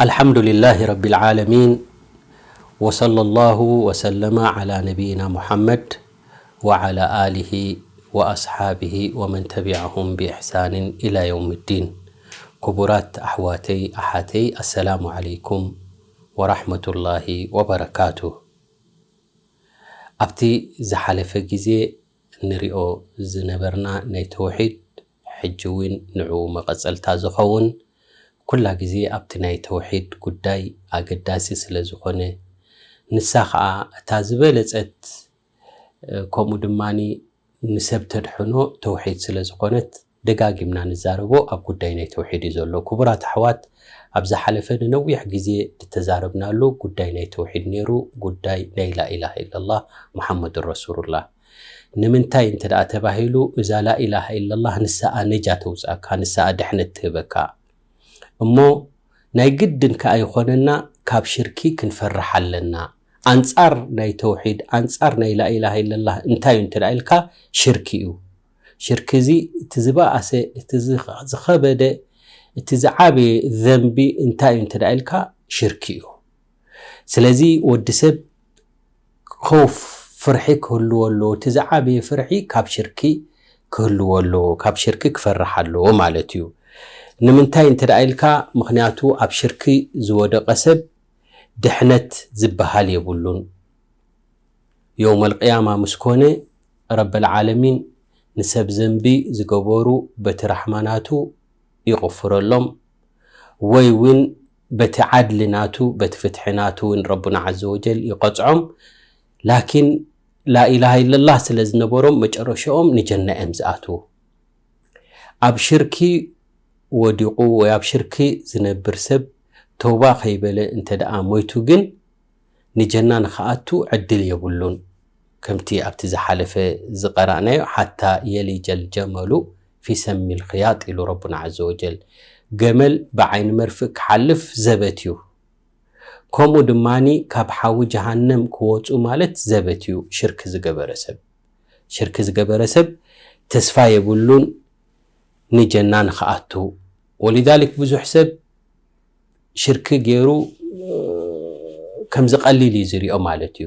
الحمد لله رب العالمين، وصلى الله وسلم على نبينا محمد وعلى آله وأصحابه ومن تبعهم بإحسان إلى يوم الدين. ክቡራት ኣሕዋተይ ኣሓተይ፣ ኣሰላሙ ዓለይኩም ወራሕመቱላሂ ወበረካቱ። ኣብቲ ዝሓለፈ ግዜ ንሪኦ ዝነበርና ናይ ተውሒድ፣ ሕጂ እውን ንዕኡ መቐጸልታ ዝኸውን፣ ኩላ ግዜ ኣብቲ ናይ ተውሒድ ጉዳይ ኣገዳሲ ስለ ዝኾነ፣ ንሳ ኸኣ እታ ዝበለጸት፣ ከምኡ ድማኒ ንሰብ ተድሕኖ ተውሒድ ስለ ዝኾነት፣ ደጋጊምና ንዛረቦ ኣብ ጉዳይ ናይ ተውሒድ እዩ ዘሎ። ክቡራት ኣሕዋት፣ ኣብ ዝሓለፈ ንነዊሕ ግዜ ዝተዛረብናሉ ጉዳይ ናይ ተውሒድ ነይሩ፣ ጉዳይ ናይ ላኢላሃ ኢለላህ ሙሓመዱን ረሱሉላህ። ንምንታይ እንተ ደኣ ተባሂሉ፣ እዛ ላኢላሃ ኢለላህ ንሳኣ ነጃ ተውፅኣካ፣ ንሳኣ ድሕነት ትህበካ። እሞ ናይ ግድን ከኣ ይኾነና፣ ካብ ሽርኪ ክንፈርሕ ኣለና። ኣንጻር ናይ ተውሒድ፣ ኣንጻር ናይ ላኢላሃ ኢለላህ እንታይ እዩ እንተ ደኣ ኢልካ፣ ሽርኪ እዩ። ሽርኪ እዚ እቲ ዝበኣሰ፣ እቲ ዝኸ-፣ ዝኸበደ፣ እቲ ዝዓበየ ዘንቢ እንታይ እዩ እንተ ደኣ ኢልካ፣ ሽርኪ እዩ። ስለዚ ወዲ ሰብ ኸውፍ፣ ፍርሒ ክህልዎ ኣለዎ። እቲ ዝዓበየ ፍርሒ ካብ ሽርኪ ክህልዎ ኣለዎ፣ ካብ ሽርኪ ክፈርሕ ኣለዎ ማለት እዩ። ንምንታይ እንተ ደኣ ኢልካ፣ ምኽንያቱ ኣብ ሽርኪ ዝወደቐ ሰብ ድሕነት ዝበሃል የብሉን። የውመል ቅያማ ምስ ኮነ፣ ረበል ዓለሚን ንሰብ ዘንቢ ዝገበሩ በቲ ራሕማ ናቱ ይቕፍረሎም፣ ወይ እውን በቲ ዓድሊ ናቱ፣ በቲ ፍትሒ ናቱ እውን ረቡና ዓዘ ወጀል ይቐጽዖም። ላኪን ላኢላሃ ኢለላህ ስለ ዝነበሮም፣ መጨረሻኦም ንጀና እዮም ዝኣትዉ። ኣብ ሽርኪ ወዲቑ ወይ ኣብ ሽርኪ ዝነብር ሰብ ተውባ ከይበለ እንተ ደኣ ሞይቱ ግን፣ ንጀና ንኽኣቱ ዕድል የብሉን። ከምቲ ኣብቲ ዝሓለፈ ዝቐራእናዮ፣ ሓታ የሊጀል ጀመሉ ፊ ሰሚል ኽያጥ ኢሉ ረቡና ዓዘ ወጀል። ገመል ብዓይኒ መርፍእ ክሓልፍ ዘበት እዩ። ከምኡ ድማኒ ካብ ሓዊ ጀሃነም ክወፁ ማለት ዘበት እዩ። ሽርክ ዝገበረ ሰብ፣ ሽርክ ዝገበረ ሰብ ተስፋ የብሉን ንጀና ንኽኣቱ። ወሊዛሊክ ብዙሕ ሰብ ሽርክ ገይሩ ከም ዝቐሊል እዩ ዝሪኦ ማለት እዩ።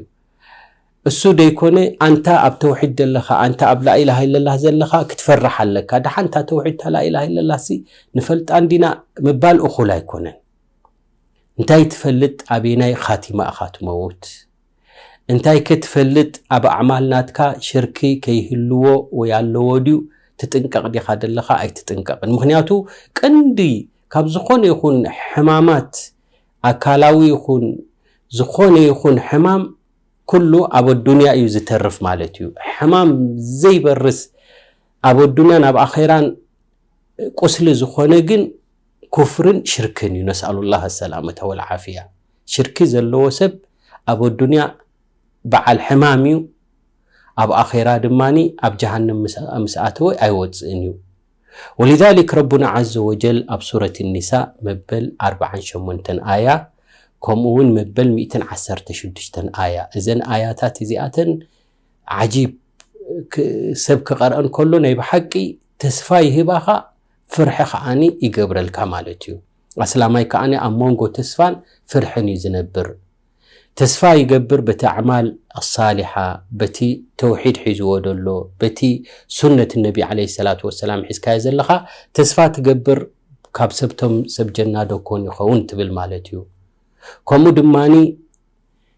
እሱ ደይኮነ፣ ኣንታ ኣብ ተውሒድ ዘለኻ፣ ኣንታ ኣብ ላኢላሃ ኢለላህ ዘለኻ ክትፈርሕ ኣለካ። ደሓን እታ ተውሒድ፣ እታ ላኢላሃ ኢለላህ ሲ ንፈልጣ እንዲና ምባል እኹል ኣይኮነን። እንታይ ትፈልጥ ኣበየናይ ኻቲማ ኢኻ ትመውት? እንታይ ከ ትፈልጥ ኣብ ኣዕማል ናትካ ሽርኪ ከይህልዎ ወይ ኣለዎ ድዩ? ትጥንቀቕ ዲኻ ዘለኻ? ኣይትጥንቀቕን። ምኽንያቱ ቀንዲ ካብ ዝኾነ ይኹን ሕማማት፣ ኣካላዊ ይኹን ዝኾነ ይኹን ሕማም፣ ኩሉ ኣብ ኣዱንያ እዩ ዝተርፍ ማለት እዩ። ሕማም ዘይበርስ ኣብ ኣዱንያን ኣብ ኣኼራን ቁስሊ ዝኾነ ግን ኩፍርን ሽርክን እዩ። ነስኣሉላህ ሰላመተ ወልዓፍያ። ሽርኪ ዘለዎ ሰብ ኣብ ኣዱንያ በዓል ሕማም እዩ። ኣብ ኣኼራ ድማኒ ኣብ ጀሃነም ምስ-፣ ምስ ኣተወ ኣይወፅእን እዩ። ወሊዛሊክ ረቡና ዓዘ ወጀል ኣብ ሱረት ኒሳ መበል ኣርብዓን ሸሞንተን ኣያ፣ ከምኡ እውን መበል ሚእትን ዓሰርተ ሽዱሽተን ኣያ፣ እዘን ኣያታት እዚኣተን ዓጂብ፣ ክ-፣ ሰብ ክቐርአን ከሎ ናይ ብሓቂ ተስፋ ይህባኻ፣ ፍርሒ ከዓኒ ይገብረልካ ማለት እዩ። ኣስላማይ ከዓኒ ኣብ መንጎ ተስፋን ፍርሕን እዩ ዝነብር። ተስፋ ይገብር በቲ ኣዕማል ኣሳሊሓ፣ በቲ ተውሒድ ሒዝዎ ደሎ፣ በቲ ሱነት ነቢ ዓለይሂ ሰላቱ ወሰላም ሒዝካዮ ዘለኻ ተስፋ ትገብር፣ ካብ ሰብቶም ሰብ ጀና ዶ ኮን ይኸውን ትብል ማለት እዩ። ከምኡ ድማኒ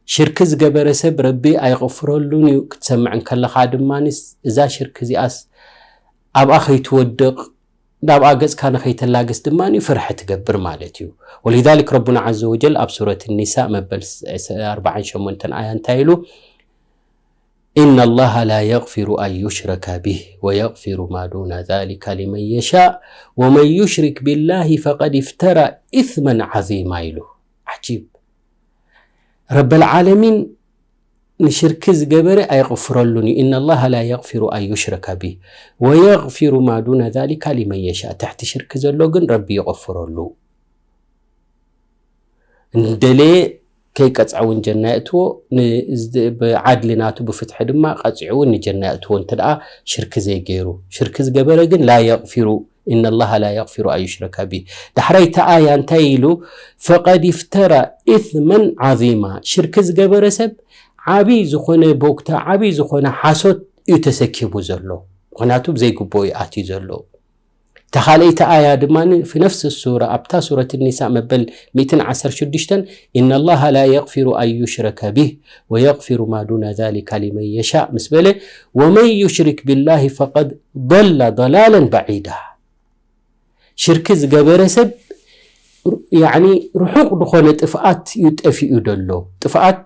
ሽርኪ ዝገበረ ሰብ ረቢ ኣይቕፍረሉን እዩ ክትሰምዕ እንከለኻ ድማኒ፣ እዛ ሽርኪ እዚኣስ ኣብኣ ከይትወድቕ፣ ናብኣ ገጽካ ንኸይተላግስ ድማ ፍርሒ ትገብር ማለት እዩ። ወሊዛሊክ ረቡና ዓዘ ወጀል ኣብ ሱረት ኒሳ መበል ኣርባዓን ሸሞንተን ኣያ እንታይ ኢሉ? إن الله لا يغفر أن يشرك به ويغفر ما دون ذلك لمن يشاء ومن يشرك بالله فقد افترى إثما عظيما ኢሉ። ዓጂብ። ረበል ዓለሚን ንሽርኪ ዝገበረ ኣይቕፍረሉን እዩ። إن الله لا يغفر أن يشرك به ويغفر ما دون ذلك لمن يشاء። ትሕቲ ሽርኪ ዘሎ ግን ረቢ ይቕፍረሉ። እንደለየ ከይቀጽዐ እውን ጀና የእትዎ፣ ን-፣ ዝድ-፣ ብዓድሊ ናቱ ብፍትሒ ድማ ቀጺዑ እውን ንጀና የእትዎ፣ እንተ ደኣ ሽርኪ ዘይገይሩ። ሽርኪ ዝገበረ ግን ላ የቕፊሩ፣ إن الله لا يغفر أن يشرك به. ዳሕራይ እቲ ኣያ እንታይ ኢሉ? فقد افترى إثما عظيما. ሽርክ ዝገበረ ሰብ ዓብይ ዝኾነ ቦክታ፣ ዓብይ ዝኾነ ሓሶት እዩ ተሰኪሙ ዘሎ። ምኽንያቱ ብዘይግብኦ እዩ ኣትዩ ዘሎ። እታ ካልኣይቲ ኣያ ድማ في نفس السورة፣ ኣብታ ሱረት ኒሳ መበል ሚእትን ዓሰርተ ሽዱሽተን إن الله لا يغفر أن يشرك به ويغفر ما دون ذلك لمن يشاء ምስ በለ ومن يشرك بالله فقد ضل ضلالا بعيدا። ሽርክ ዝገበረ ሰብ ያኒ ርሑቕ ዝኾነ ጥፍኣት እዩ ጠፊኡ ዘሎ። ጥፍኣት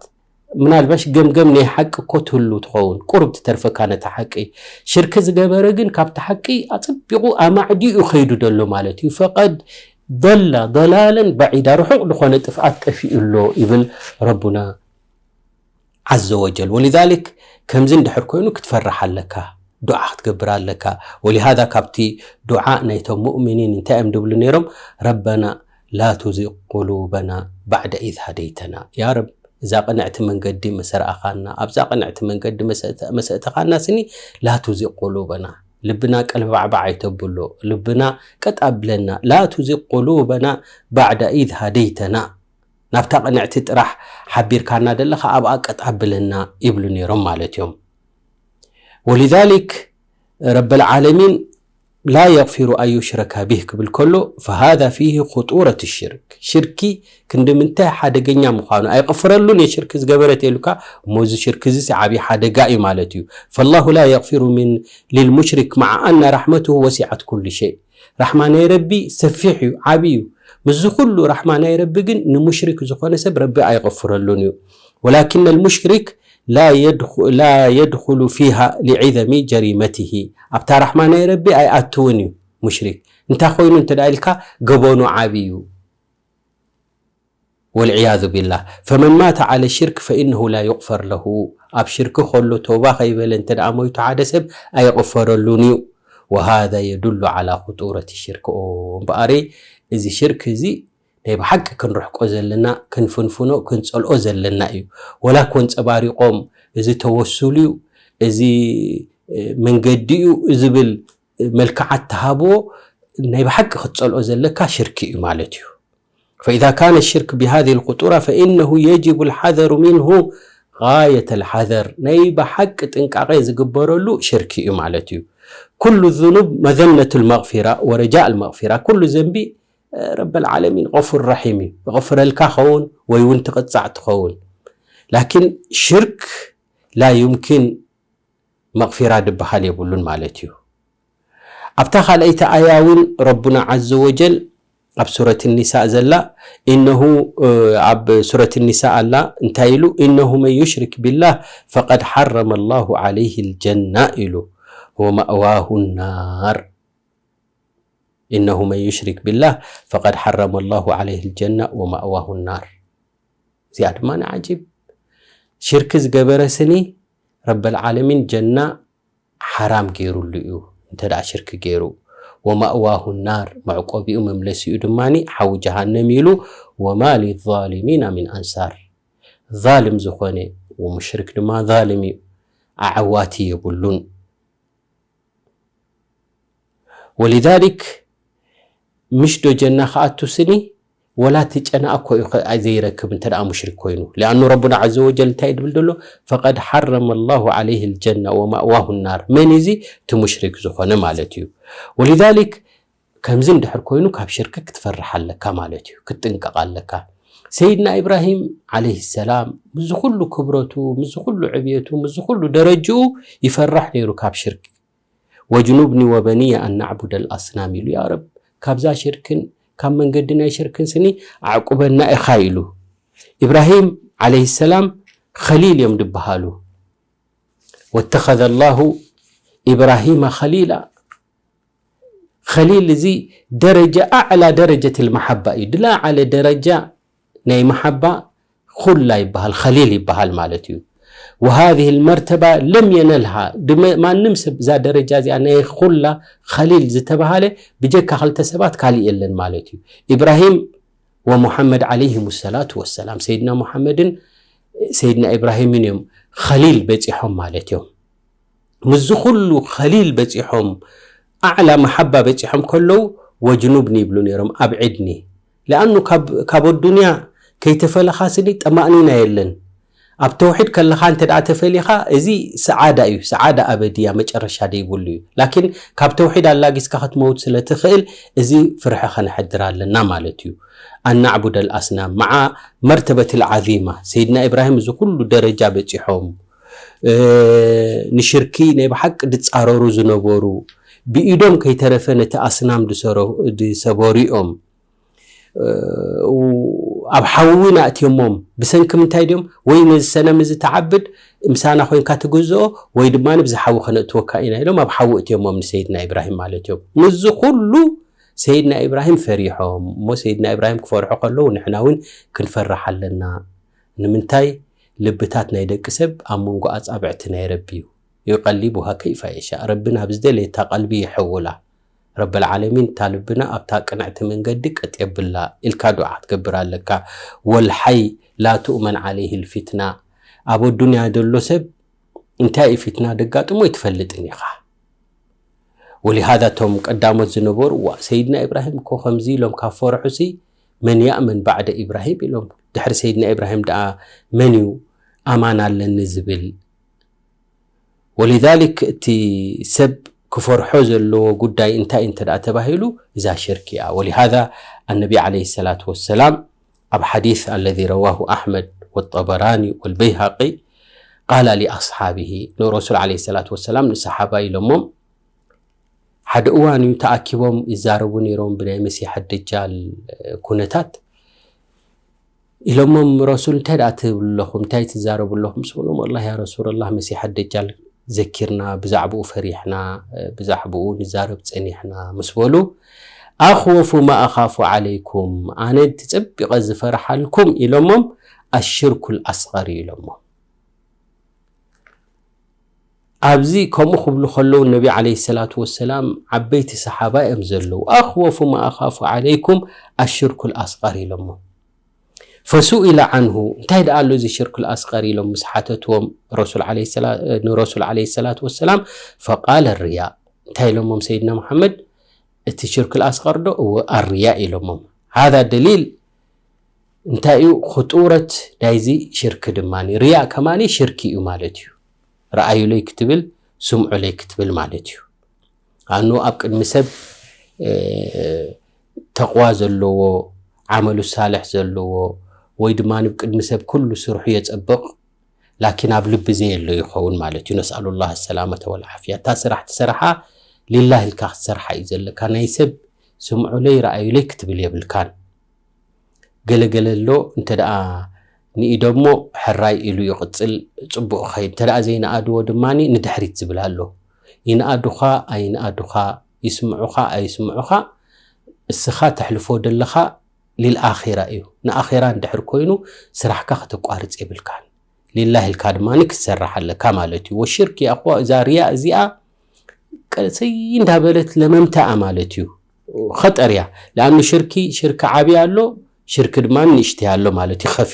ምናልባሽ ገምገም ናይ ሓቂ እኮ ትህሉ ትኸውን፣ ቁሩብ ትተርፈካ ነታ ሓቂ። ሽርክ ዝገበረ ግን ካብቲ ሓቂ ኣጸቢቑ ኣማዕዲኡ ከይዱ ዘሎ ማለት እዩ። فقد ضل ضلالا بعيدا፣ ርሑቕ ዝኾነ ጥፍኣት ጠፊኡ ኣሎ ይብል ረቡና ዓዘ ወጀል። ولذلك ከምዚ እንድሕር ኮይኑ ክትፈርሕ ኣለካ፣ ዱዓ ክትገብር ኣለካ። ولهذا ካብቲ ዱዓ ናይቶም ሙእሚኒን እንታይ እዮም ድብሉ ነይሮም? ربنا لا تزغ قلوبنا بعد إذ هديتنا። ያ ረብ፣ እዛ ቅንዕቲ መንገዲ መሰ ረኣኻና፣ ኣብዛ ቅንዕቲ መንገዲ መሰ-፣ መሰእተኻና ስኒ لا تزغ قلوبنا፣ ልብና ቀልባዕባዕ ኣይተብሎ፣ ልብና ቀጥ ኣብለና። لا تزغ قلوبنا بعد إذ هديتنا። ናብታ ቅንዕቲ ጥራሕ ሓቢርካና ደለኻ ኣብኣ ቀጥ ኣብለና ይብሉ ነይሮም ማለት እዮም። ولذلك رب العالمين لا يغفر أن يشرك به ክብል ከሎ فهذا فيه خطورة الشرك። ሽርኪ ክንዲ ምንታይ ሓደገኛ ምዃኑ ኣይቕፍረሉን እየ ሽርክ ዝገበረት ኢሉካ እሞ እዚ ሽርክ እዚ ዓብዪ ሓደጋ እዩ ማለት እዩ። فالله لا يغفر من للمشرك مع أن رحمته وسعت كل شيء። ራሕማ ናይ ረቢ ሰፊሕ እዩ፣ ዓብዪ እዩ። ምስዚ ኩሉ ራሕማ ናይ ረቢ ግን ንሙሽሪክ ዝኾነ ሰብ ረቢ ኣይቕፍረሉን እዩ። ولكن المشرك لا يدخ-، لا يدخل فيها لعظم جريمته። ኣብታ ራሕማ ናይ ረቢ ኣይኣትውን እዩ ሙሽሪክ። እንታይ ኮይኑ እንተ ደኣ ኢልካ ገበኑ ዓብዪ እዩ። والعياذ بالله. فمن مات على الشرك فإنه لا يغفر له። ኣብ ሽርክ ከሎ ተውባ ከይበለ እንተ ደኣ ሞይቱ ሓደ ሰብ ኣይቕፈረሉን እዩ። وهذا يدل على خطورة الشرك። ኦ፣ እምበኣረይ እዚ ሽርክ እዚ ናይ ብሓቂ ክንርሕቆ ዘለና፣ ክንፍንፍኖ፣ ክንጸልኦ ዘለና እዩ። ወላ ኮንጸባሪቖም እዚ ተወሱል እዩ፣ እዚ፣ እ፣ መንገዲ እዩ ዝብል መልክዓት ተሃብዎ ናይ ብሓቂ ክትጸልኦ ዘለካ ሽርክ እዩ ማለት እዩ። فإذا كان الشرك بهذه الخطورة فإنه يجب الحذر منه غاية الحذر። ናይ ብሓቂ ጥንቃቄ ዝግበረሉ ሽርክ እዩ ማለት እዩ። كل الذنوب مظنة المغفرة ورجاء المغفرة። ኩሉ ዘንቢ፣ እ፣ ረበል ዓለሚን غفور رحيم እዩ። ይቕፍረልካ ኸውን ወይ እውን ትቕጻዕ ትኸውን። ላኪን ሽርክ ላ ዩምኪን መቕፊራ ድበሃል የብሉን ማለት እዩ። ኣብታ ካልኣይቲ ኣያ እውን ረቡና ዓዘ ወጀል ኣብ ሱረት ኒሳእ ዘላ፣ ኢነሁ፣ ኣብ ሱረት ኒሳእ ኣላ፣ እንታይ ኢሉ? "ኢነሁ መን ዩሽሪክ ቢላህ ፈቀድ ሐረመ ላሁ ዓለይሂ ልጀና" ኢሉ፣ "ወመእዋሁ ናር። ኢነሁ መን ዩሽሪክ ቢላህ ፈቀድ ሐረመ ላሁ ዓለይሂ ልጀና ወመእዋሁ ናር።" እዚኣ ድማ ንዓጂብ። ሽርክ ዝገበረ ስኒ ረበል ዓለሚን ጀና ሓራም ገይሩሉ እዩ፣ እንተ ደኣ ሽርክ ገይሩ። "ወማእዋሁ ናር፣ መዕቆቢኡ መምለሲኡ ድማ ሓዊ ጀሃነም" ኢሉ። "ወማ ሊዛሊሚና ሚን ኣንሳር።" ዛልም ዝኾነ፣ ወሙሽሪክ ድማ ዛልም እዩ፣ ኣዐዋቲ የብሉን። ወሊዛሊክ፣ ምሽ ዶ ጀና ክኣቱ ስኒ፣ ወላ እቲ ጨና እኮ እዩ ኸ-፣ ዘይረክብ እንተ ደኣ ሙሽሪክ ኮይኑ። ሊኣኑ ረቡና ዐዘ ወጀል እንታይ ድብል ደሎ? "ፈቀድ ሐረመ ላሁ ዐለይሂ ልጀና ወማእዋሁ ናር።" መን እዚ? እቲ ሙሽሪክ ዝኾነ ማለት እዩ። ወሊዛሊክ፣ ከምዚ እንድሕር ኮይኑ ካብ ሽርክ ክትፈርሕ ኣለካ ማለት እዩ፣ ክትጥንቀቕ ኣለካ። ሰይድና ኢብራሂም ዐለይሂ ሰላም ምስዚ ኩሉ ክብረቱ፣ ምስዚ ኩሉ ዕብየቱ፣ ምስዚ ኩሉ ደረጅኡ ይፈርሕ ነይሩ ካብ ሽርክ። "ወጅኑብኒ ወበኒየ ኣን ናዕቡደል ኣስናም" ኢሉ፣ "ያ ረብ፣ ካብዛ ሽርክን ካብ መንገዲ ናይ ሽርክን ስኒ ኣዕቁበና ኢኻ" ኢሉ። ኢብራሂም ዐለይሂ ሰላም ኸሊል እዮም ድበሃሉ። "ወተኸዘ ላሁ ኢብራሂመ ኸሊላ።" ኸሊል እዚ ደረጃ፣ ኣዕላ ደረጀት ልመሓባ እዩ። ድላዓለ ደረጃ ናይ መሓባ ኹላ ይበሃል፣ ኸሊል ይበሃል ማለት እዩ። "ወሃዚህ ልመርተባ ለም የነልሃ።" ድመ-፣ ማንም ሰብ እዛ ደረጃ እዚኣ ናይ ኹላ ኸሊል ዝተባሃለ ብጀካ ክልተ ሰባት ካሊእ የለን ማለት እዩ። ኢብራሂም ወሙሓመድ ዐለይሂም ሰላቱ ወሰላም፣ ሰይድና ሙሓመድን ሰይድና ኢብራሂምን እዮም ኸሊል በፂሖም ማለት እዮም። ምስዚ ኩሉ ኸሊል በፂሖም፣ ኣዕላ መሓባ በፂሖም ከለዉ ወጅኑብኒ ይብሉ ነይሮም፣ ኣብዕድኒ። ለኣኑ ካብ ኣዱንያ ከይተፈለኻስኒ ጠማእኒና የለን። ኣብ ተውሒድ ከለኻ እንተ ደኣ ተፈሊኻ፣ እዚ ሰዓዳ እዩ፣ ሰዓዳ ኣበድያ መጨረሻ ደይብሉ እዩ። ላኪን ካብ ተውሒድ ኣላጊስካ ክትመውት ስለ ትኽእል፣ እዚ ፍርሒ ከነሕድር ኣለና ማለት እዩ። ኣናዕቡደል ኣስናም መዓ መርተበትል ዓዚማ፣ ሰይድና ኢብራሂም እዚ ኩሉ ደረጃ በፂሖም፣ ንሽርኪ ናይ ብሓቂ ድፃረሩ ዝነበሩ፣ ብኢዶም ከይተረፈ ነቲ ኣስናም ድሰበሩ እዮም። ኣብ ሓዊ ናእትዮሞም። ብሰንኪ ምንታይ ድዮም? ወይ ነዚ ሰነም እዚ ተዓብድ፣ ምሳና ኮይንካ ትግዝኦ፣ ወይ ድማ ብዚ ሓዊ ከነእትወካ ኢና ኢሎም ኣብ ሓዊ እትዮሞም ንሰይድና ኢብራሂም ማለት እዮም። ምስዚ ኩሉ ሰይድና ኢብራሂም ፈሪሖም እሞ፣ ሰይድና ኢብራሂም ክፈርሑ ከለዉ ንሕና እውን ክንፈርሕ ኣለና። ንምንታይ? ልብታት ናይ ደቂ ሰብ ኣብ መንጎ ኣጻብዕቲ ናይ ረቢ እዩ። ዩቀሊቡሃ ከይፋ የሻእ። ረቢ ናብ ዝደለየታ ቀልቢ ይሕውላ። ረበል ዓለሚን እታ ልብና ኣብታ ቅንዕቲ መንገዲ ቀጥ የብላ ኢልካ ዱዓ ክትገብር ኣለካ። ወልሓይ ላ ትእመን ዓለይህ ልፊትና። ኣብ ኣዱንያ ዘሎ ሰብ እንታይ እዩ ፊትና ደጋጥሞ ኣይትፈልጥን ኢኻ። ወሊሃዛ እቶም ቀዳሞት ዝነበሩ፣ ዋ፣ ሰይድና ኢብራሂም እኮ ከምዚ ኢሎም ካብ ፈርሑሲ መን ያእመን ባዕደ ኢብራሂም ኢሎም። ድሕሪ ሰይድና ኢብራሂም ደኣ መን እዩ ኣማን ኣለኒ ዝብል? ወሊዛሊክ እቲ ሰብ ክፈርሖ ዘለዎ ጉዳይ እንታይ እንተ ደኣ ተባሂሉ፣ እዛ ሽርክ እያ። ወሊሃዛ ኣነቢ ዓለይሂ ሰላቱ ወሰላም ኣብ ሓዲስ ኣለዚ ረዋሁ ኣሕመድ ወጠበራኒ ወልበይሃቂ ቃላ ሊኣስሓቢሂ፣ ንረሱል ዓለይሂ ሰላቱ ወሰላም ንሰሓባ ኢሎሞም፣ ሓደ እዋን እዩ ተኣኪቦም ይዛረቡ ነይሮም ብናይ መሲሕ ደጃል ኩነታት። ኢሎሞም፣ ረሱል እንታይ ደኣ ትብሉ ኣለኹም? እንታይ ትዛረቡ ኣለኹም? ስብሎም፣ ወላሂ ያ ረሱላላህ፣ መሲሕ ደጃል ዘኪርና፣ ብዛዕባኡ ፈሪሕና፣ ብዛዕባኡ ንዛረብ ጸኒሕና ምስ በሉ፣ ኣኽወፉ ማ ኣኻፉ ዓለይኩም፣ ኣነ እቲ ጸቢቐ ዝፈርሓልኩም ኢሎሞም፣ ኣሽርኩል ኣስቐር እዩ ኢሎሞም። ኣብዚ ከምኡ ክብሉ ከለዉ ነቢ ዓለይሂ ሰላቱ ወሰላም ዓበይቲ ሰሓባ እዮም ዘለዉ። ኣኽወፉ ማ ኣኻፉ ዓለይኩም ኣሽርኩል ኣስቐር ኢሎሞ። ፈሱኢለ ዓንሁ፣ እንታይ ደኣ ኣሎ እዚ ሽርኩል ኣስቐር ኢሎም ምስ ሓተትዎም ረሱል ዓለይሂ ሰላ-፣ ንረሱል ዓለይሂ ሰላቱ ወሰላም፣ ፈቃለ ርያ፣ እንታይ ኢሎሞም ሰይድና መሓመድ? እቲ ሽርክ ኣስቐር ዶ? እወ፣ ኣርያ ኢሎሞም። ሃዛ ደሊል እንታይ እዩ? ክጡረት ናይዚ ሽርክ ድማ፣ ርያ ከማኒ ሽርክ እዩ ማለት እዩ። ረኣዩለይ ክትብል፣ ስምዑለይ ክትብል ማለት እዩ። ኣኑ ኣብ ቅድሚ ሰብ፣ እ፣ ተቕዋ ዘለዎ፣ ዓመሉ ሳልሕ ዘለዎ፣ ወይ ድማ ኣብ ቅድሚ ሰብ ኩሉ ስርሑ የጸብቕ፣ ላኪን ኣብ ልቢ ዘየሎ ይኸውን ማለት እዩ። ነስኣሉላህ ሰላመተ ወልዓፍያ። እታ ስራሕ ትሰርሓ ሊላህ ኢልካ ክትሰርሓ እዩ ዘለካ። ናይ ሰብ ስምዑለይ ረኣዩለይ ክትብል የብልካን። ገለገለ ኣሎ እንተ ደኣ ንኢዶ እሞ ሕራይ ኢሉ ይቕጽል፣ ጽቡቕ ይኸይድ። እንተ ደኣ ዘይነኣድዎ ድማ ንድሕሪት ዝብል ኣሎ። ይንኣዱኻ ኣይንኣዱኻ፣ ይስምዑኻ ኣይስምዑኻ፣ እስኻ ተሕልፎ ደለኻ ሊልኣኺራ እዩ። ንኣኺራ እንድሕር ኮይኑ ስራሕካ ከተቋርጽ የብልካን። ሊላህ ኢልካ ድማ ክትሰርሕ ኣለካ ማለት እዩ። ወሽርክ ያ እኽዋ፣ እዛ ርያ እዚኣ ቀሰይ እንዳበለት ለመምታኣ ማለት እዩ። ኸጠር እያ። ለኣኑ ሽርኪ፣ ሽርክ ዓቢ ኣሎ፣ ሽርክ ድማ ንእሽተይ ኣሎ ማለት እዩ፣ ኸፊ።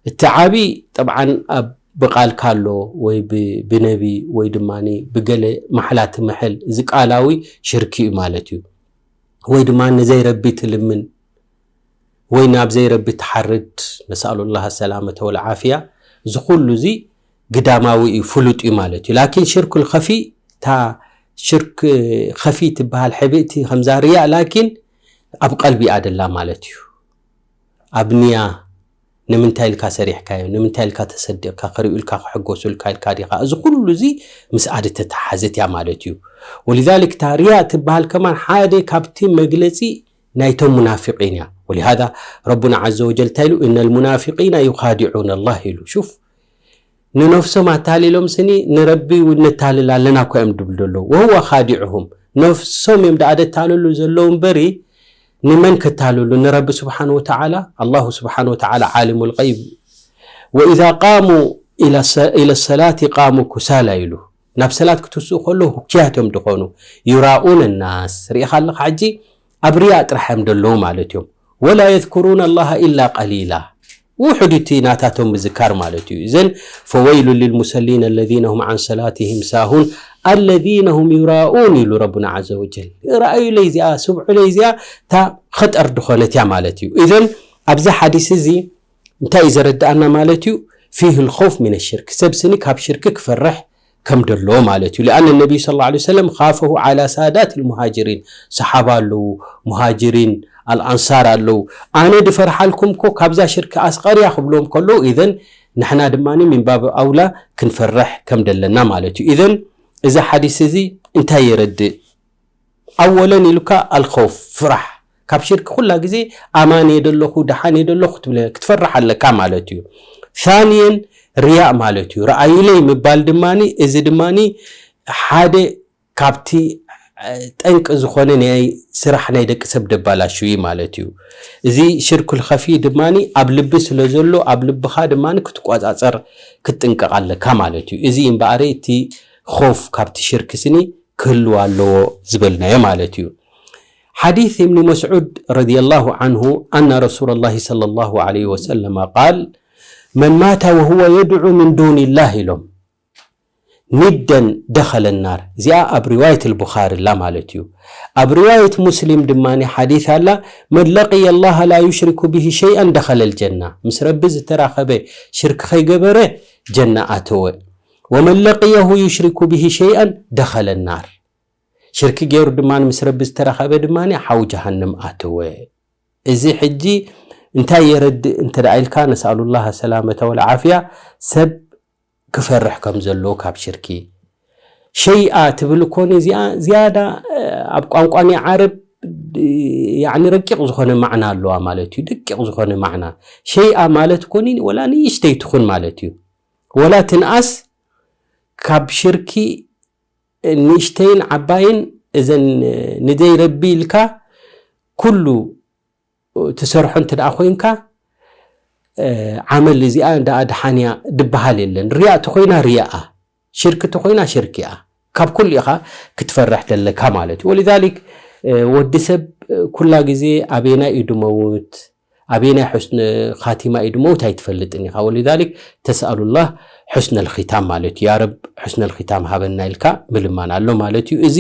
እቲ ዓቢ ጠብዓን ኣብ ብቃልካ ኣሎ ወይ ብ-፣ ብነቢ ወይ ድማ ብገለ ማሕላ ትምሕል፣ እዚ ቃላዊ ሽርክ እዩ ማለት እዩ። ወይ ድማ ንዘይረቢ ትልምን ወይ ናብ ዘይረቢ ትሓርድ፣ ነስኣሉላህ ሰላመተ ወልዓፍያ። እዚ ኩሉ እዚ ግዳማዊ እዩ፣ ፍሉጥ እዩ ማለት እዩ። ላኪን ሽርኩል ኸፊ፣ እታ ሽርክ ኸፊ ትበሃል ሕብእቲ ከምዛ ርያ፣ ላኪን ኣብ ቀልቢ እያ ደላ ማለት እዩ። ኣብ ንያ፣ ንምንታይ ኢልካ ሰሪሕካዮ፣ ንምንታይ ኢልካ ተሰዲቕካ፣ ክሪኡልካ፣ ክሕጎሱልካ ኢልካ ዲኻ? እዚ ኩሉ እዚ ምስ ኣደ ተተሓዘት እያ ማለት እዩ። ወሊዛሊክ እታ ርያ ትበሃል ከማን ሓደ ካብቲ መግለጺ ናይቶም ሙናፊቂን እያ። ወሊሃዛ ረቡና ዓዘ ወጀል እንታይ ኢሉ? እነል ሙናፊቂና ዩኻዲዑነ ላህ ኢሉ። ሹፍ፣ ንነፍሶም ኣታሊሎም ስኒ ንረቢ እውን ነታልል ኣለና እኮ እዮም ድብል ዘለዉ። ወሁወ ኻዲዑሁም፣ ነፍሶም እዮም ደኣ ደታልሉ ዘለዉ እምበሪ ንመን ከታልሉ? ንረቢ ስብሓን ወተዓላ። ኣላሁ ስብሓን ወተዓላ ዓሊሙል ገይብ። ወኢዛ ቃሙ ኢለ ሰ-፣ ኢለ ሰላቲ ቃሙ ኩሳላ ኢሉ። ናብ ሰላት ክትስኡ ከለዉ ህኩያት እዮም ድኾኑ። ዩራኡነ ናስ። ርኢኻ ኣለኻ ሕጂ? ኣብ ርያእ ጥራሕ እዮም ደለዉ ማለት እዮም። ወላ የዝኩሩነ ኣላሃ ኢላ ቀሊላ። ውሑድ እቲ ናታቶም ምዝካር ማለት እዩ። እዘን ፈወይሉ ሊልሙሰሊን ኣለዚነ ሁም ዓን ሰላትህም ሳሁን፣ الذين هم يراءون ኢሉ ረቡና عز وجل። ረኣዩለይ እዚኣ፣ ስምዑለይ እዚኣ፣ እታ ኸጠር ዝኾነት እያ ማለት እዩ። ኢዘን ኣብዚ ሓዲስ እዚ እንታይ እዩ ዘረድኣና ማለት እዩ? فيه الخوف من الشرك፣ ሰብ ስኒ ካብ ሽርክ ክፈርሕ ከም ደሎ ማለት እዩ። لأن النبي صلى الله عليه وسلم خافه على سادات المهاجرين፣ ሰሓባ ኣለዉ፣ ሙሃጅሪን፣ ኣልኣንሳር ኣለዉ። ኣነ ድፈርሓልኩም እኮ ካብዛ ሽርክ ኣስቐርያ ክብሎም ከለዉ፣ ኢዘን ንሕና ድማ من باب أولى ክንፈርሕ ከም ደለና ማለት እዩ። ኢዘን እዚ ሓዲስ እዚ እንታይ የረድእ? ኣወለን ኢሉካ ኣልኸውፍ፣ ፍራሕ። ካብ ሽርክ ኩላ ግዜ ኣማን እየ ደለኹ፣ ደሓን እየ ደለኹ ክትብል፣ ክትፈርሕ ኣለካ ማለት እዩ። ثانيا ርያእ ማለት እዩ። ረኣዩለይ ምባል ድማ፣ እዚ ድማ ሓደ ካብቲ፣ እ፣ ጠንቂ ዝኾነ ናይ ስራሕ ናይ ደቂ ሰብ ደባላሹ እዩ ማለት እዩ። እዚ ሽርኩል ኸፊ ድማ ኣብ ልቢ ስለ ዘሎ፣ ኣብ ልብኻ ድማ ክትቆጻጸር፣ ክትጥንቀቕ ኣለካ ማለት እዩ። እዚ እምበኣር እቲ ኾፍ ካብቲ ሽርክ ስኒ ክህልው ኣለዎ ዝበልናዮ ማለት እዩ። ሓዲስ እብኑ መስዑድ ረዲየላሁ ዓንሁ፣ ኣና ረሱለላሂ ሰለላሁ ዓለይሂ ወሰለመ ቃል፣ መን ማተ ወሁወ የድዑ ምን ዱኒላህ ኢሎም፣ ኒደን ደኸለ ናር። እዚኣ ኣብ ሪዋየት ልቡኻሪ ኣላ ማለት እዩ። ኣብ ሪዋየት ሙስሊም ድማ ሓዲስ ኣላ፣ መን ለቅየ ላሃ ላ ዩሽሪኩ ብሂ ሸይኣን ደኸለ ልጀና። ምስ ረቢ ዝተራኸበ ሽርክ ከይገበረ ጀና ኣተወ። ወመን ለቅየሁ ዩሽሪኩ ብሂ ሸይኣን ደኸለ ናር። ሽርክ ገይሩ ድማ ምስ ረቢ ዝተራኸበ ድማ ሓው ጀሃንም ኣተወ። እዚ ሕጂ እንታይ የረድእ እንተ ደኣ ኢልካ፣ ነስኣሉላህ ሰላመተ ወልዓፍያ፣ ሰብ ክፈርሕ ከም ዘለዎ ካብ ሽርኪ። ሸይኣ ትብል እኮ እዚኣ ዝያዳ፣ እ፣ ኣብ ቋንቋ ናይ ዓረብ፣ እ፣ ያዕኒ ረቂቕ ዝኾነ ማዕና ኣለዋ ማለት እዩ። ደቂቕ ዝኾነ ማዕና። ሸይኣ ማለት እኮ ወላ ንእሽተይ ትኹን ማለት እዩ። ወላ ትንኣስ ካብ ሽርኪ ንእሽተይን ዓባይን እዘን ንዘይ ረቢ ኢልካ ኩሉ ትሰርሖ እንተ ደኣ ኮይንካ፣ እ፣ ዓመል እዚኣ ደኣ ደሓን እያ ድበሃል የለን። ርያ ተኾይና ርያኣ፣ ሽርክ ተኾይና ሽርክ እያ። ካብ ኩሉ ኢኻ ክትፈርሕ ደለካ ማለት እዩ። ወሊዛሊክ፣ እ፣ ወዲ ሰብ፣ እ፣ ኩላ ግዜ ኣበየናይ እዩ ድመውት፣ ኣበየናይ ሑስን ኻቲማ እዩ ድመውት ኣይትፈልጥን ኢኻ። ወሊዛሊክ ተስኣሉላህ ሑስነል ኺታም ማለት እዩ። ያ ረብ ሑስነል ኺታም ሃበና ኢልካ ምልማን ኣሎ ማለት እዩ። እዚ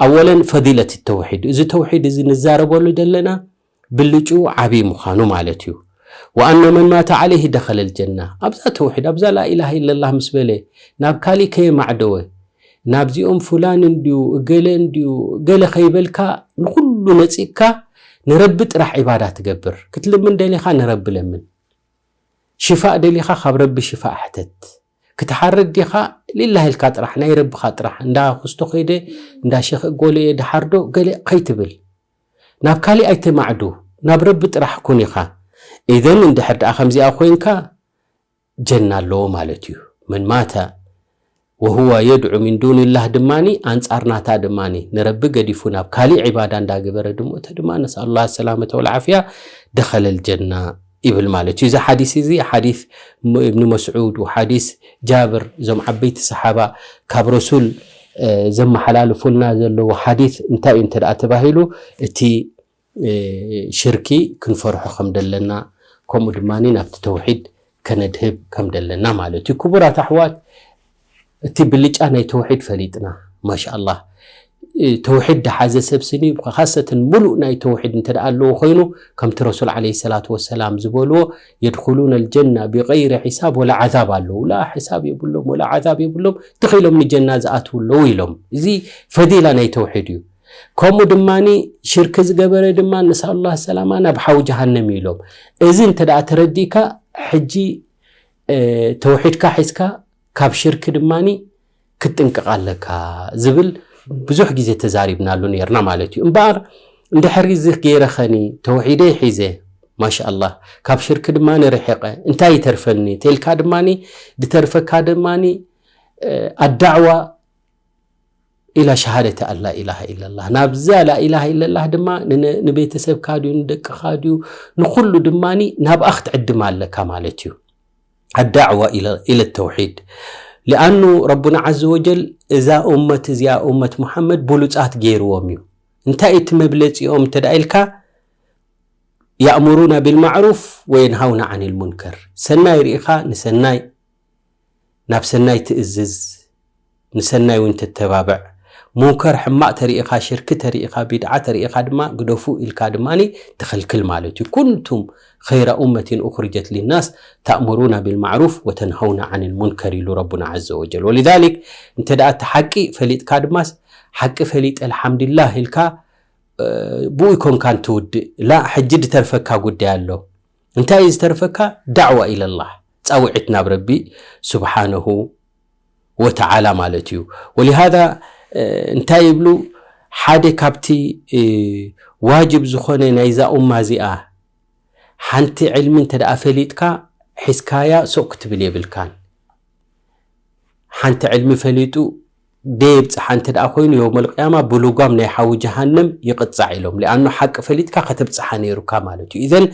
ኣወለን ፈዲለት ተውሒድ። እዚ ተውሒድ እዚ ንዛረበሉ ዘለና ብልጩ ዓብዪ ምዃኑ ማለት እዩ። ወኣነ መን ማተ ዓለይሂ ደኸለል ጀና። ኣብዛ ተውሒድ፣ ኣብዛ ላኢላሃ ኢለላህ ምስ በለ፣ ናብ ካሊእ ከየማዕደወ፣ ናብዚኦም ፉላን እንድዩ፣ እገለ እንድዩ፣ ገለ ከይበልካ፣ ንኹሉ ነጺግካ፣ ንረቢ ጥራሕ ዒባዳ ትገብር። ክትልምን ደሊኻ ንረቢ ለምን። ሽፋእ ደሊኻ ካብ ረቢ ሽፋእ ሕተት። ክትሓርድ ዲኻ ሊላህ ኢልካ ጥራሕ፣ ናይ ረብኻ ጥራሕ። እንዳ ኩስቶ ከይደ፣ እንዳ ሸኽ እጎለ እየ ድሓርዶ፣ ገለ ከይትብል። ናብ ካሊእ ኣይተማዕዱ፣ ናብ ረቢ ጥራሕ ኩን ኢኻ። ኢዘን እንድሕር ደኣ ከምዚኣ ኮይንካ፣ ጀና ኣለዎ ማለት እዩ። መን ማተ ወሁወ የድዑ ሚን ዱንላህ ድማኒ፣ ኣንጻር ናታ ድማኒ፣ ንረቢ ገዲፉ ናብ ካሊእ ዒባዳ እንዳገበረ ድሞተ ድማ፣ ነስኣሉላህ ሰላመተ ወልዓፍያ፣ ደኸለል ጀና ይብል ማለት እዩ። እዚ ሓዲስ እዚ ሓዲስ ም-፣ እብኒ መስዑድ ወሓዲስ ጃብር፣ እዞም ዓበይቲ ሰሓባ ካብ ረሱል፣ እ፣ ዘመሓላልፉልና ዘለዉ ሓዲስ እንታይ እዩ እንተ ደኣ ተባሂሉ፣ እቲ፣ እ፣ ሽርኪ ክንፈርሖ ከም ደለና፣ ከምኡ ድማ ናብቲ ተውሒድ ከነድህብ ከም ደለና ማለት እዩ። ክቡራት ኣሕዋት፣ እቲ ብልጫ ናይ ተውሒድ ፈሊጥና፣ ማሻኣላህ። እ፣ ተውሒድ ድሓዘ ሰብ ስኒ፣ ብኻሰተን ሙሉእ ናይ ተውሒድ እንተ ደኣ ኣለዎ ኮይኑ፣ ከምቲ ረሱል ዓለይሂ ሰላቱ ወሰላም ዝበልዎ፣ የድኹሉነ ልጀና ቢገይሪ ሒሳብ ወላ ዓዛብ ኣለዉ። ላ ሒሳብ የብሎም፣ ወላ ዓዛብ የብሎም፣ ትኺሎም ንጀና ዝኣትዉ ኣለዉ ኢሎም። እዚ ፈዲላ ናይ ተውሒድ እዩ። ከምኡ ድማኒ ሽርክ ዝገበረ ድማ፣ ነስኣሉላህ ሰላማ፣ ናብ ሓዊ ጀሃነም እዩ ኢሎም። እዚ እንተ ደኣ ተረዲእካ፣ ሕጂ፣ እ፣ ተውሒድካ ሒዝካ ካብ ሽርክ ድማኒ ክትጥንቀቕ ኣለካ ዝብል ብዙሕ ግዜ ተዛሪብናሉ ነይርና ማለት እዩ። እምበኣር እንድሕር እዚ ገይረ ኸኒ ተውሒደይ ሒዘ፣ ማሻኣላህ፣ ካብ ሽርክ ድማ ንርሒቐ፣ እንታይ ይተርፈኒ ተልካ ድማኒ፣ ድተርፈካ ድማኒ፣ እ፣ ኣዳዕዋ ኢላ ሸሃደተ ኣን ላኢላሃ ኢለላህ። ናብዛ ላኢላሃ ኢለላህ ድማ ን-፣ ንቤተሰብካ ድዩ፣ ንደቅኻ ድዩ፣ ንኹሉ ድማኒ ናብኣ ክትዕድም ኣለካ ማለት እዩ። ኣዳዕዋ ኢለ፣ ኢለ ተውሒድ። ሊኣኑ ረቡና ዓዘ ወጀል እዛ ኡመት እዚኣ፣ ኡመት ሙሓመድ፣ ብሉጻት ገይርዎም እዩ። እንታይ እቲ መብለጺኦም እንተ ደኣ ኢልካ፣ ያእሙሩና ቢልማዕሩፍ ወየንሃውና ዓኒል ሙንከር። ሰናይ ርኢኻ ንሰናይ፣ ናብ ሰናይ ትእዝዝ፣ ንሰናይ እውን ተተባብዕ። ሙንከር ሕማቕ ተሪኢኻ፣ ሽርኪ ተሪኢኻ፣ ቢድዓ ተሪኢኻ ድማ ግደፉ ኢልካ ድማ ትኸልክል ማለት እዩ። ኩንቱም ኸይረ ኡመቲን ኡኽሪጀት ሊናስ ተእምሩና ቢልማዕሩፍ ወተንሃውና ዓኒል ሙንከር ኢሉ ረቡና ዐዘ ወጀል። ወሊዛሊክ እንተ ደኣ እቲ ሓቂ ፈሊጥካ ድማስ ሓቂ ፈሊጠ ኣልሓምዱሊላህ ኢልካ ብኡ ይኮንካን ትውድእ። ላ ሕጂ ዝተርፈካ ጉዳይ ኣሎ። እንታይ እዩ ዝተርፈካ? ዳዕዋ ኢለላህ፣ ጻውዒት ናብ ረቢ ስብሓነሁ ወተዓላ ማለት እዩ። ወሊሃዛ እንታይ ይብሉ? ሓደ ካብቲ ዋጅብ ዝኾነ ናይዛ ኡማ እዚኣ ሓንቲ ዕልሚ እንተ ደኣ ፈሊጥካ ሒዝካያ ሱቕ ክትብል የብልካን። ሓንቲ ዕልሚ ፈሊጡ ደየብጽሓ እንተ ደኣ ኮይኑ የውመል ቅያማ ብልጓም ናይ ሓዊ ጀሃነም ይቕጻዕ ኢሎም። ሊኣኑ ሓቂ ፈሊጥካ ከተብጽሓ ነይሩካ ማለት እዩ። ኢዘን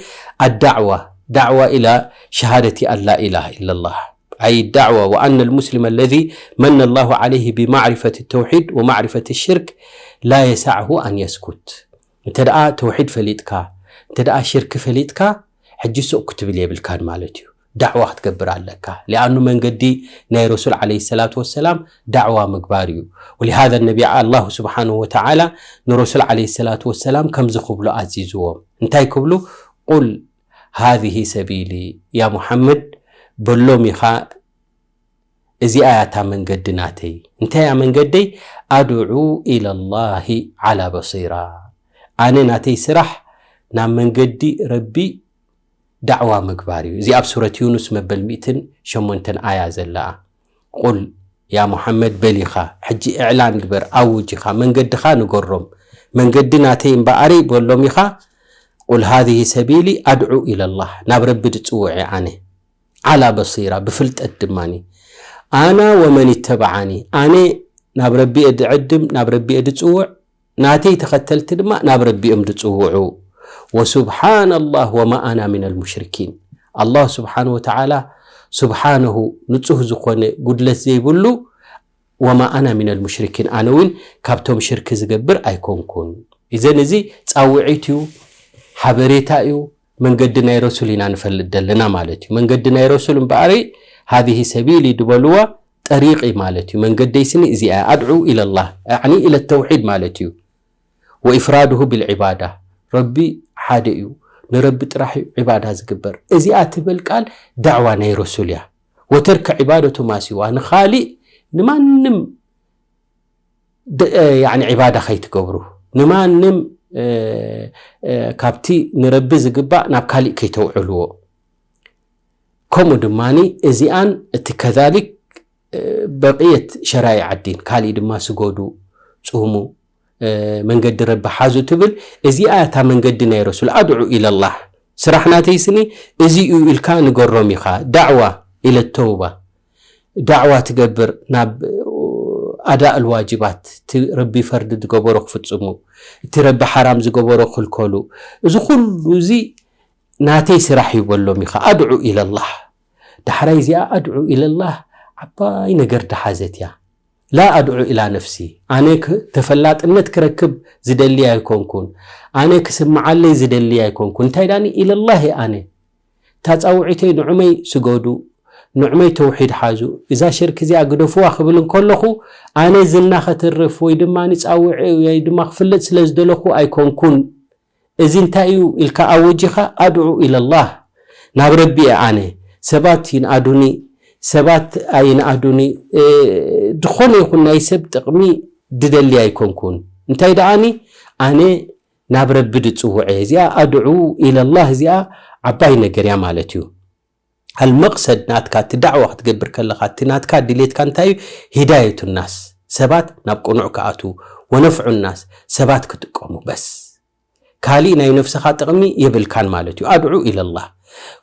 ኣዳዕዋ ዳዕዋ ኢላ ሸሃደቲ ኣን ላ ኢላሃ ኢለላህ ኣይ ዳዕዋ ወኣነ ልሙስሊም ኣለዚ መነ ላሁ ዓለይህ ብማዕሪፈት ተውሒድ ወማዕሪፈት ሽርክ ላ የሳዕሁ ኣን የስኩት። እንተ ደኣ ተውሒድ ፈሊጥካ እንተ ደኣ ሽርክ ፈሊጥካ ሕጂ ሱቕ ክትብል የብልካን ማለት እዩ። ዳዕዋ ክትገብር ኣለካ። ሊኣኑ መንገዲ ናይ ረሱል ዓለይሂ ሰላቱ ወሰላም ዳዕዋ ምግባር እዩ። ወሊሃዛ ነቢ ኣላሁ ስብሓነሁ ወተዓላ ንረሱል ዓለይሂ ሰላቱ ወሰላም ከምዚ ክብሉ ኣዚዝዎም። እንታይ ክብሉ? ቁል ሃዚህ ሰቢሊ፣ ያ ሙሓመድ በሎም ኢኻ እዚኣ እያ እታ መንገዲ ናተይ። እንታይ እያ መንገደይ? ኣድዑ ኢለላሂ ዓላ በሲራ። ኣነ ናተይ ስራሕ ናብ መንገዲ ረቢ ዳዕዋ ምግባር እዩ። እዚ ኣብ ሱረት ዩኑስ መበል ሚእትን ሸሞንተን ኣያ ዘለኣ። ቁል ያ ሙሓመድ በል ኢኻ፣ ሕጂ እዕላን ግበር፣ ኣውጅ ኢኻ፣ መንገድኻ ንገሮም። መንገዲ ናተይ እምበኣረይ በሎም ኢኻ። ቁል ሃዚህ ሰቢሊ ኣድዑ ኢለላህ፣ ናብ ረቢ ድጽውዕ እየ ኣነ። ዓላ በሲራ፣ ብፍልጠት ድማኒ። ኣና ወመን ይተበዓኒ፣ ኣነ ናብ ረቢ እየ ድዕድም፣ ናብ ረቢ እየ ድጽውዕ፣ ናተይ ተኸተልቲ ድማ ናብ ረቢ እዮም ድጽውዑ። ወሱብሓነላህ ወማ ኣና ሚነል ሙሽሪኪን። ኣላህ ስብሓነ ወተዓላ ስብሓነሁ ንጹህ ዝኾነ ጉድለት ዘይብሉ፣ ወማ ኣና ሚነል ሙሽሪኪን፣ ኣነ እውን ካብቶም ሽርኪ ዝገብር ኣይኮንኩን። ኢዘን እዚ ጻውዒት እዩ፣ ሓበሬታ እዩ፣ መንገዲ ናይ ረሱል ኢና ንፈልጥ ዘለና ማለት እዩ። መንገዲ ናይ ረሱል እምበኣሪ ሃዚህ ሰቢሊ ድበልዋ ጠሪቂ ማለት እዩ። መንገደይ ስኒ እዚኣ ኣድዑ ኢለላህ፣ ያዕኒ ኢለ ተውሒድ ማለት እዩ። ወኢፍራድሁ ቢልዒባዳ፣ ረቢ ሓደ እዩ፣ ንረቢ ጥራሕ እዩ ዒባዳ ዝግበር። እዚኣ ትብል ቃል ዳዕዋ ናይ ረሱል እያ። ወተርክ ዒባደቱ ማሲዋ፣ ንኻሊእ ንማንም ድ- እ፣ ያዕኒ ዒባዳ ከይትገብሩ፣ ንማንም እ፣ እ፣ ካብቲ ንረቢ ዝግባእ ናብ ካሊእ ከይተውዕልዎ። ከምኡ ድማኒ እዚኣን እቲ ከዛሊክ እ፣ በቅየት ሸራይዓ ዲን፣ ካሊእ ድማ ስገዱ፣ ጽሙ፣ እ፣ መንገዲ ረቢ ሓዙ ትብል። እዚኣ እታ መንገዲ ናይ ረሱል፣ ኣድዑ ኢለላህ። ስራሕ ናተይ ስኒ እዚ እዩ ኢልካ ንገሮም ኢኻ። ዳዕዋ ኢለ ተውባ ዳዕዋ ትገብር ናብ ኣዳእ ልዋጅባት፣ እቲ ረቢ ፈርዲ ዝገበሮ ክፍጽሙ፣ እቲ ረቢ ሓራም ዝገበሮ ክልከሉ። እዚ ኩሉ እዚ ናተይ ስራሕ እዩ በሎም ኢኻ። ኣድዑ ኢለላህ። ዳሕራይ እዚኣ ኣድዑ ኢለላህ ዓባይ ነገር ድሓዘት እያ። ላ ኣድዑ ኢላ ነፍሲ። ኣነ ክ- ተፈላጥነት ክረክብ ዝደሊ ኣይኮንኩን። ኣነ ክስምዓለይ ዝደሊ ኣይኮንኩን። እንታይ ዳኒ ኢለላህ እየ ኣነ። እታ ጻውዒተይ ንዑመይ ስገዱ፣ ንዑመይ ተውሒድ ሓዙ፣ እዛ ሽርክ እዚኣ ግደፍዋ ክብል እንከለኹ ኣነ ዝና ከትርፍ ወይ ድማ ንጻውዒ ወይ ድማ ክፍለጥ ስለ ዝደለኹ ኣይኮንኩን። እዚ እንታይ እዩ ኢልካ ኣወጂኻ ኣድዑ ኢለላህ፣ ናብ ረቢ እየ ኣነ። ሰባት ይንኣዱኒ፣ ሰባት ኣይንኣዱኒ፣ እ፣ ዝኾነ ይኹን ናይ ሰብ ጥቕሚ ድደሊ ኣይኮንኩን። እንታይ ደኣኒ ኣነ ናብ ረቢ ድጽውዐ። እዚኣ ኣድዑ ኢለላህ እዚኣ ዓባይ ነገር እያ ማለት እዩ። ኣልመቕሰድ ናትካ እቲ ዳዕዋ ክትገብር ከለኻ እቲ ናትካ ድሌትካ እንታይ እዩ? ሂዳየቱ ናስ፣ ሰባት ናብ ቅኑዕ ክኣትዉ፣ ወነፍዑ ናስ፣ ሰባት ክጥቀሙ በስ። ካሊእ ናይ ነፍስኻ ጥቕሚ የብልካን ማለት እዩ። ኣድዑ ኢለላህ።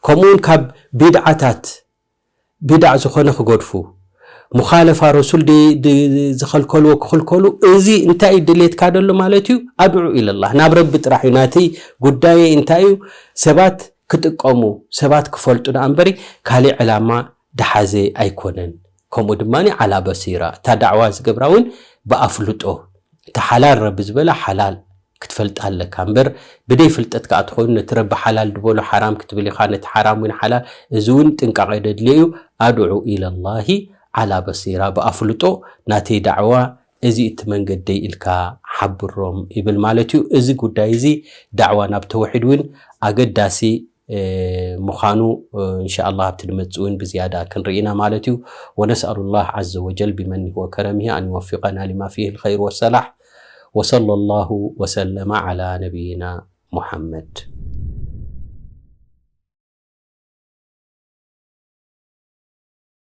ከምኡውን ካብ ቢድዓታት ቢድዓ ዝኾነ ክገድፉ፣ ሙኻለፋ ረሱል ድ- ድ- ዝኸልከልዎ ክኽልከሉ። እዚ እንታይ እዩ ድሌትካ ደሎ ማለት እዩ? ኣድዑ ኢለላህ፣ ናብ ረቢ ጥራሕ እዩ ናተይ ጉዳየይ። እንታይ እዩ? ሰባት ክጥቀሙ፣ ሰባት ክፈልጡ ደኣ እምበሪ ካሊእ ዕላማ ድሓዘ ኣይኮነን። ከምኡ ድማ ዓላ በሲራ፣ እታ ዳዕዋ ዝገብራ እውን ብኣፍልጦ፣ እቲ ሓላል ረቢ ዝበላ ሓላል ክትፈልጥ ኣለካ እምበር ብደይ ፍልጠት ከዓ ትኾይኑ ነቲ ረቢ ሓላል ድበሎ ሓራም ክትብል ኢኻ፣ ነቲ ሓራም እውን ሓላል። እዚ እውን ጥንቃቐ ደድልዮ እዩ። ኣድዑ ኢለላሂ ዓላ በሲራ፣ ብኣፍልጦ ናተይ ዳዕዋ እዚ እቲ መንገደይ ኢልካ ሓብሮም ይብል ማለት እዩ። እዚ ጉዳይ እዚ ዳዕዋ ናብ ተውሒድ እውን ኣገዳሲ ምዃኑ እንሻኣላ ኣብቲ ንመፅእ እውን ብዝያዳ ክንርኢ ኢና ማለት እዩ። ونسأل الله عز وجل بمنه وكرمه أن يوفقنا لما فيه الخير والصلاح. وصلى الله وسلم على نبينا محمد.